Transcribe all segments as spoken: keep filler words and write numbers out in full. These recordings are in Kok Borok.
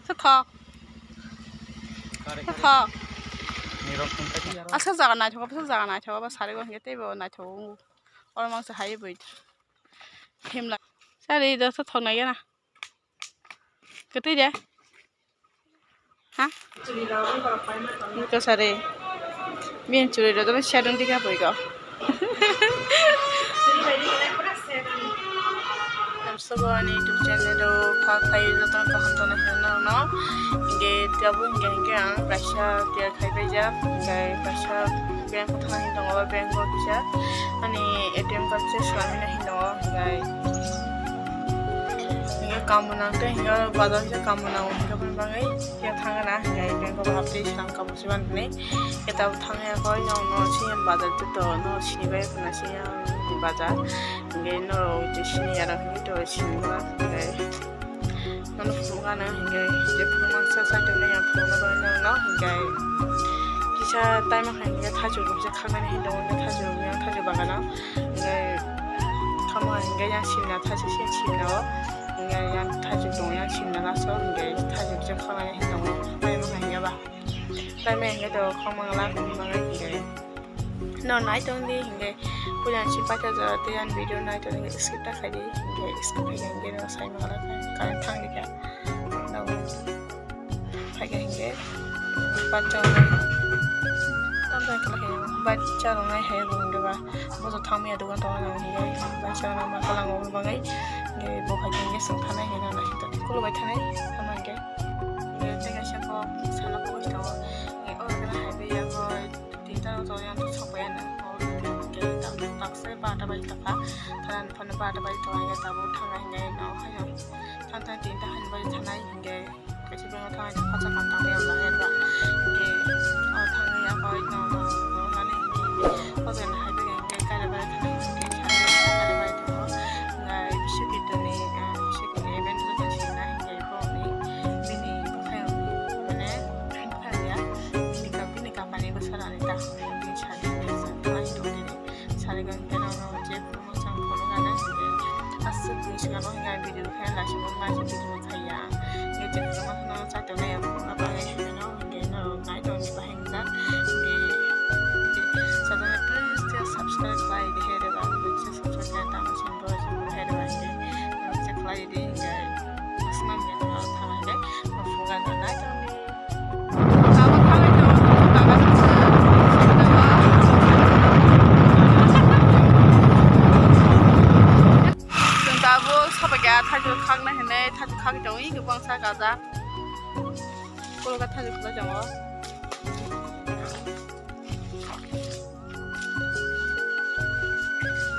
Thok. Thok. Aswk jaga naithok, aswk jaga naithok, abo sarigo hwnkhe teibo naithok wngo. Oro mangsa hai bui. Himla. Sari do thok nai gana. Kwtwi de? Ha? Iko sari. Bini churi rok joto sedung dikha pui go. Sobo ani YouTube channel o kha khai joto kaham tongna hino no. Inge tiabu inge inge ang kaisa tiya khai bai jak. Inge kaisa bank o thana hin tongo, bank o kisa ani A T M card se swlamina hin tongo. Inge inge kamu nang te inge bazar se kamu nang hingke bini bagwi. Khe thangna hingke bank o haptwi slam kabu se ban hwnwi. Khe tabuk thangya koi no no siyan bazar tu to no sini bai kuna siyan bazar. Hingke no je sini yara hingke to sini ba hingke. Nono phunukgana hingke je phunukmani sa side o yang phunukna bagwi nono hingke. Kisa time o hingke thajok rok je khaknani hingke thajok yang thajok bagana. Hingke khama hingke yang simna thajok se simna o. Hingke yang thajok tongo yang simna laso hingke thajok je khaknani hingke tongo. Time o hingke ba. Time hingke to khokmang la khokmang hingke. No nai tong di hingke puila si paita jora te ang video nai tong di skip ta khai di hingke skip khai hingke no sai ma la current thang di kha. No khai hingke bacha rok nai tam jai kala hingke bacha rok nai hai bo hingke ba bo to thang ya dogan tong nang hingke bacha rok nang ma kalang o bagwi hingke bo khai hingke song thana hingke no nai ta kulo bai thanai tamo hingke. Tei kaisa kok sana pogwi tongo. Oro gana hai bai yago tinta rok tong yang sok bai ano. Taksa barta bai tongkha. Tara ni phano barta bai tong yang tabuk thang hai no hai no. Thang thang tinta hai bai thanai hingke. Kaisa bwrwi thang hai khorsa kam tang yang bai ba. Hingke o thang yang bai no no no nani hingke. O jaga hai bai hingke kare bai thanai hingke kare bai tongo. Ngai bisu kitoni bisu kitoni event rok sinai hingke. Bini bwkhayokni mane bwkhayokya bini ka bini company bwsarani ta bini sadi bini sadi tongdini sarigo hingke nono je phuru mwchang phuru gana hingke aswk bini swkang no hingke video khe laisimo laisimo video khaiya hingke je phuru mwchang no chatongnai phuru no bagwi hingke no hingke no nai tongni bahai hingka hingke sajana please subscribe khlai di he reba subscribe khlai tamo sini bo he reba hingke. Khlai di hingke aswkno bini thang hingke no phuga no nai tongdi. Abo thangwi tongo, tongo, bagan se. Chwng tabuk sabakya thajwk khakna hinwi thajwk khagwi tongo, iko bangsa gajak. Koloka thajwk khlai tongo.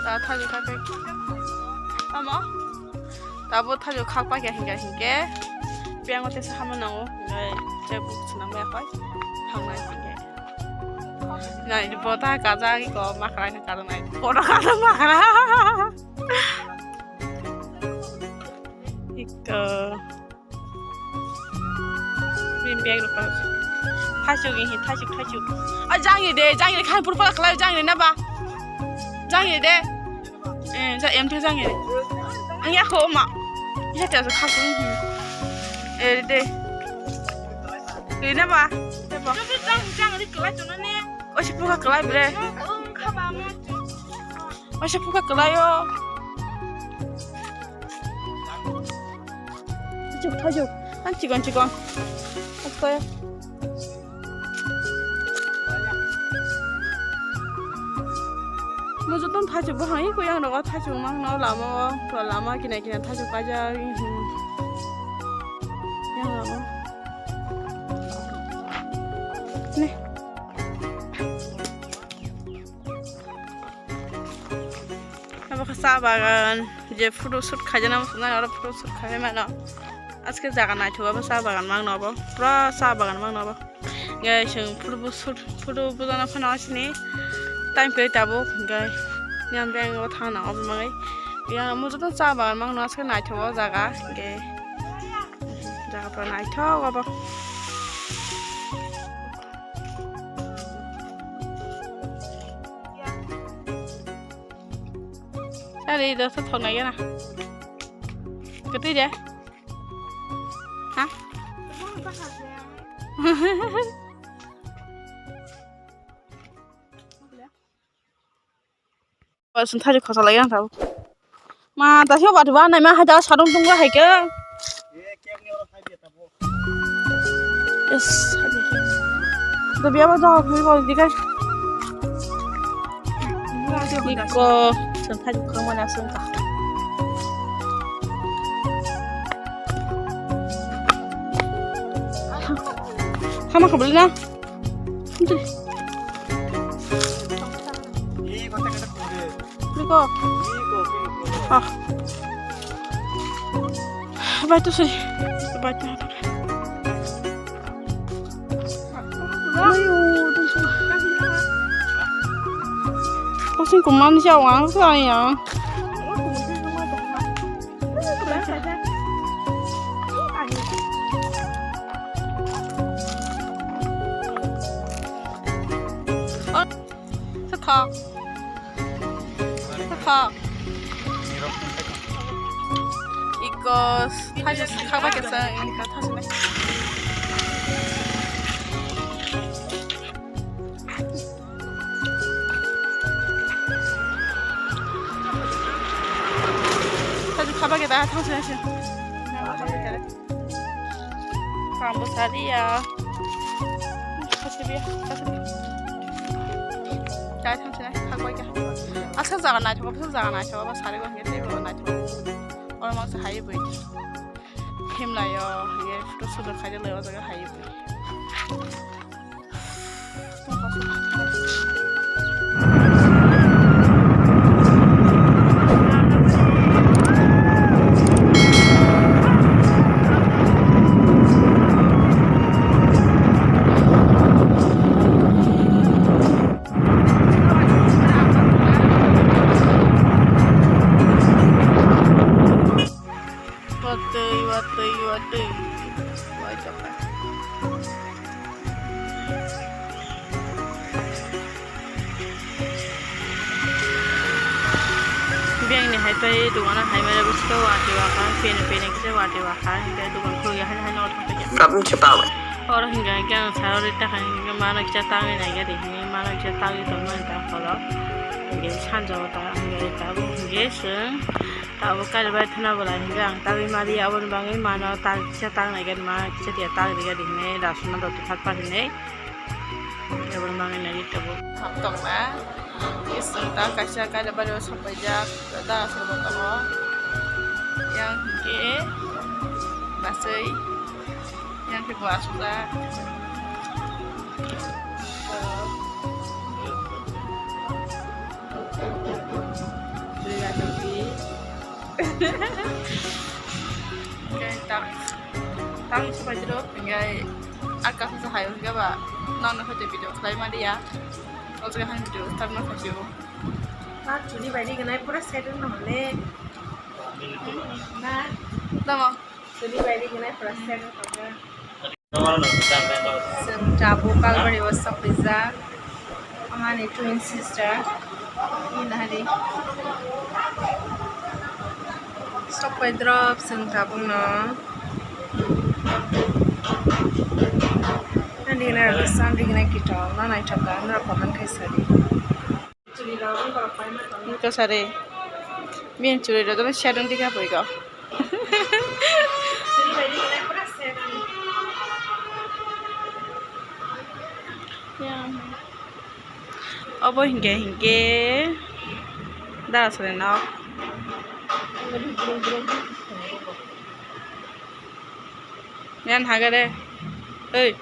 Ta thaju kha tei. Tamo? Tabo thaju khak pakya hingka hingke. Piyango tesa hama nango. Ngai je buk swnam ya koi. Thangnai hingke. Nai bota kaja ki ko makra ni kaja nai. Bota kaja makra. Iko. Bini bag rok thasuk, thasuk, thasuk. Ah, jangni de, jangni de, khan purpura khlai, jangni na ba? Jangni de. Eh, ja, em the jangni de. Ang ya kho ma. Ya ta kha kho. Eh, de. Ri na ba? De ba? Jang, jang, ri khlai to na ne. O si pura khlai bre. Ang kha ba ma. O si pura khlai yo. Thajwk, thajwk. Ang chikon, chikon. Asto. Mo joton thajwk bo hai ko yang rogo thajwk mang no lama o. To lama kina kina thajwk kaijak. Yang lama. Ne. Abo khe cha bagan, je photo shoot khaijana muchungnai, oro photo shoot khaimano. Aske jaga naithogo, abo cha bagan mangno abo, pura cha bagan mangno abo. Hingke chwng photo bo shoot, photo bujana phano asini time kwrwi tabuk, hingke yang beng o thangna obo mangai. Yang muchungno cha bagan mangno, aske naithogo jaga, hingke jaga pura naithok obo. Sari, dosa thok nai gana. Kwtwi de? Ha? Chwng thajak khosa lai ang tabuk. Ma, da sio bati ba nai ma hai da sadung tung ba hai ke. Yes, hai. Do biya ba jok ni bol dikai. Iko, chwng thajak khong mana chwng ka. Hama khabli na. Liko. Ah. Bai to soi. Bai to. Ayo, to soi. Kosing kuman siya wang saya. Sakha. Sakha. Iko thaisa sakha ba kesa iko thaisa nai. Thaisa kha ba kesa thaisa nai. Kang bo sari ya. Kasih dia, kasih dia. Jai thang sini, kang bai kya. Asa jaga naithok, asa jaga naithok, aba sari bo hingke tei bo naithok. Oro mangsa hai bui. Himlai yo, hingke photo shoot khai lai o jaga hai bui. Watwi, watwi, watwi. Wai chokha. Biyangni hai pai dogano hai mare bwskango watwi wakha, pini pini kisa watwi wakha, hingke dogan khulya hai hai no thangkhe. Gabung se pawi. Oro hingke hingke ang saro ri takha hingke mano kisa tangwi naiya di hinwi mano kisa tangwi tongmani ta khoro. Hingke sanjao ta hingke tabuk hingke chwng. Abo kari bai thana bolai hingke ang tagwi mali aboni bagwi mano tag kisa tag nai gani ma kisa tiya tag ri gani hinwi rasuna doti phat phat hinwi aboni bagwi nai tabuk. Tongna ising ta kaisa kari bai rw sapaijak da aswk bo tongo yang hingke basai. Yang kebo aswkjak. Tang, tang supaidrop, hingke, ah, kaisa hai, hingke ba, nang nang hoite video khlai maliya. O jaga hai video start ma khaisio. Ma, chuli bai ri gwnai, pura set wng nang le. Na? Tamo? Chuli bai ri gwnai pura set wng tong kha. Chwng tabuk Kalbari o sokphaijak. Amani twin sister. Ni nahari. Sokphai drop chwng tabuk no. Nani nai rok san ri gwnai kitor no naithok ka nw rok comment khai sadi. Iko sari. Bini churi rok joto set wng dika pui ko. Obo hingke hingke da sari nok. Yan hagare. Oi.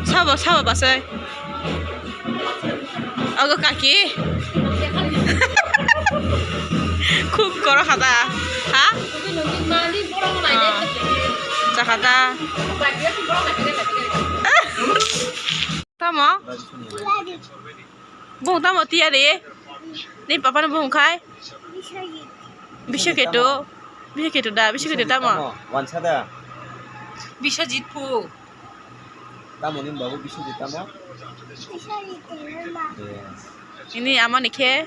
Sabo, sabo basai. Ogo kaki. Khuk koro khada. Ha? Chakhada. Tamo? Bung tamo tiyari? Ni papa ni bumung khai? Biswajit. Biswajit ketu. Biswajit ketu da, Biswajit ketu tamo? Tamo? Wansa da? Biswajit phu. Tamo ni babu Biswajit tamo? Biswajit Debbarma. Eh. Ini ama ni khe?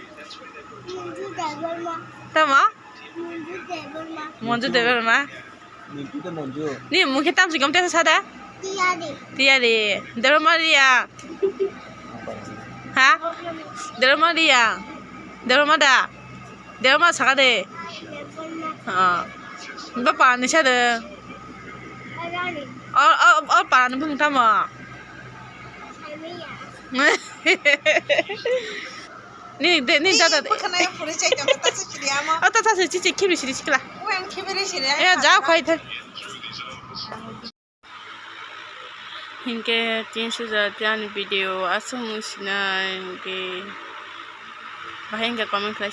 Monju Debbarma. Tamo? Monju Debbarma. Monju Debbarma. Mintu de Monju. Ni mung khe tamsi gom tesa sada? Tiyari. Tiyari. Debbarma Reang. Ha? Debbarma Reang. Debbarma da. Debbarma saka de. Debbarma. Ha. Ba pani sa de. Arari. O, o, o pani bung tamo. Saimiya. Ni de, ni dada de. Bwkhana phuri chai tong, ta se chiri amo. O ta ta se chichi khibri siri sikla. Wen khibri siri. Ya, ja khoi the. Hinkhe tinso ja tiani video aswk sinai hinkhe bahai hinkhe comment khlai.